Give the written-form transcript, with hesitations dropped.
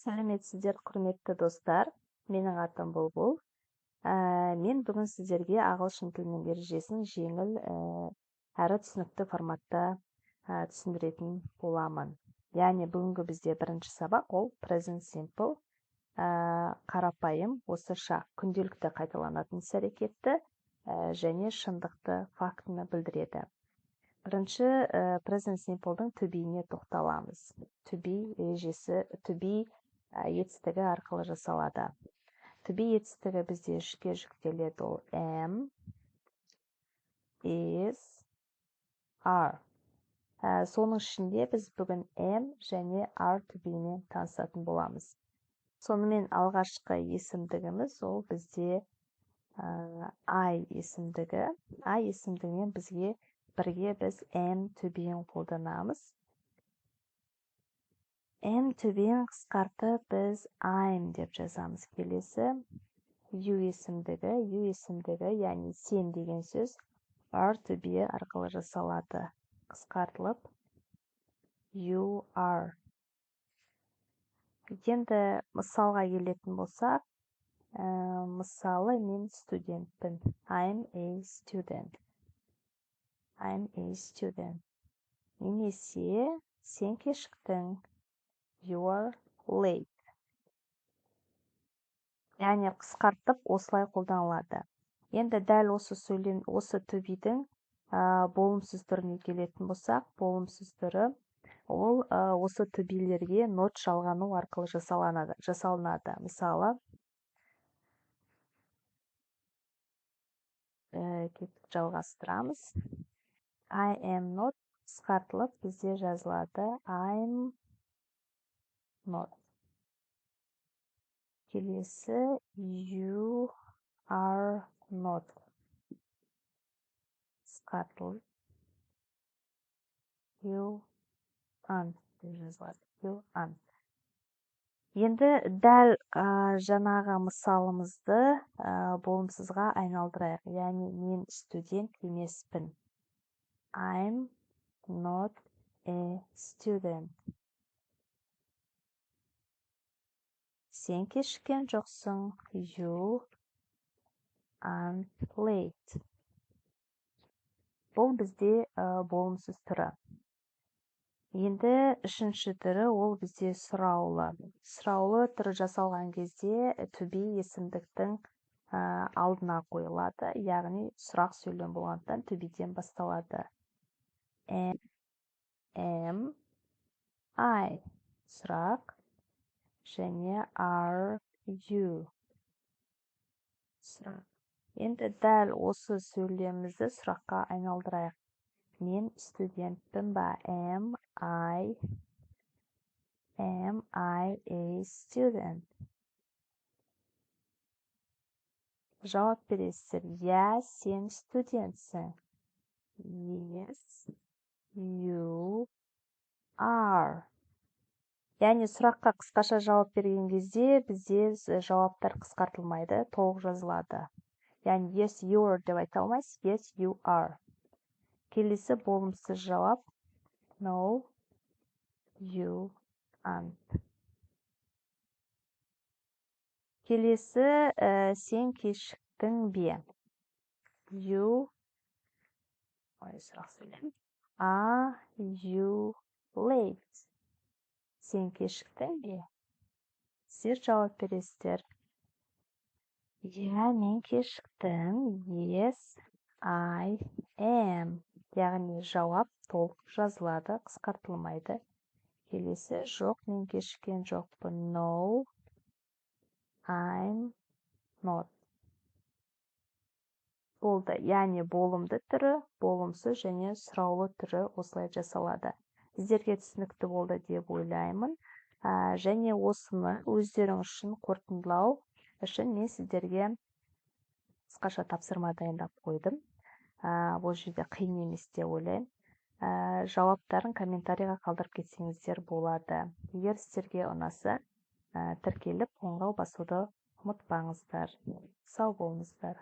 Сәлеметсіздер, құрметті достар. Менің атым Бұлбұл. Мен бүгін сіздерге ағылшын тілінің ережесін жеңіл әрі түсінікті форматта түсіндіретін боламын. Яғни бүгінгі бізде бірінші сабақ ол present simple, қарапайым осы шақ, күнделікті қайталанатын іс-әрекетті және шындықты, фактіні білдіреді. Бірінші present simple-дың to be-не тоқталамыз. To be ережесі, to be етістігі арқылы жасалады. To be етістігі бізде үшке жіктеледі, ол am, is, are. Соның ішінде біз бүгін am және are to be-мен танысатын боламыз. Сонымен алғашқы есімдігіміз ол бізде I есімдігі. I есімдігімен бізге бірге біз am to be-ін қолданамыз. Am to be-ін қысқартып біз I'm деп жазамыз. Келесі you есімдігі. You есімдігі, яғни сен деген сөз, are to be арқылы жасалады. Қысқартылып you are. Енді мысалға келетін болсақ, мысалы, мен студентпін. I'm a student. I'm a student. Немесе сен кешіктің. You are late. Яғни қысқартып осылай қолданылады. Енді дәл осы сөйлем, осы to be-дің болымсыз түріне келетін болсақ, болымсыз түрі ол осы to be-лерге not жалғану арқылы жасалынады. Мысалы, кеттік, жалғастырамыз. I am not қысқартылып бізде жазылады I'm not. Келесі you are not қысқартылып you aren't деп жазылады. You aren't. Енді дәл жаңағы мысалымызды болымсызға айналдырайық. Яғни мен студент емеспін. I'm not a student. Сен кешіккен жоқсың. You aren't late. Бұл бізде болымсыз түрі. Енді үшінші түрі ол бізде сұраулы. Сұраулы түрі жасалған кезде to be есімдіктің алдына қойылады. Яғни сұрақ сөйлем болғандықтан to be-ден басталады. Am, I сұрақ және are you сұрақ. Енді дәл осы сөйлемімізді сұраққа айналдырайық. Мен студентпін ба? Am I a student? Жауап бересіздер. Иә, сен студентсің. Yes, you are. Яғни сұраққа қысқаша жауап берген кезде бізде жауаптар қысқартылмайды, толық жазылады. Яғни yes, you are деп айта алмайсыз, yes, you are. Келесі болымсыз жауап no, you aren't. Келесі сен кешіктің бе? You, ой, сұрақ сөйлем. Are you late? Сен кешіктің бе? Сіздер жауап бересіздер. Иә, мен кешіктім. Yes, I am. Яғни жауап толық жазылады, қысқартылмайды. Келесі жоқ, мен кешіккен жоқпын. No, I'm not. Болды. Яғни болымды түрі, болымсыз және сұраулы түрі осылай жасалады. Сіздерге түсінікті болды деп ойлаймын. Және осыны өздерің үшін қорытындылау үшін мен сіздерге қысқаша тапсырма дайындап қойдым. Бұл жерде қиын емес деп ойлаймын. Жауаптарын комментарийға қалдырып кетсеңіздер болады. Егер сіздерге ұнаса, тіркеліп қоңырау басуды ұмытпаңыздар. Сау болыңыздар.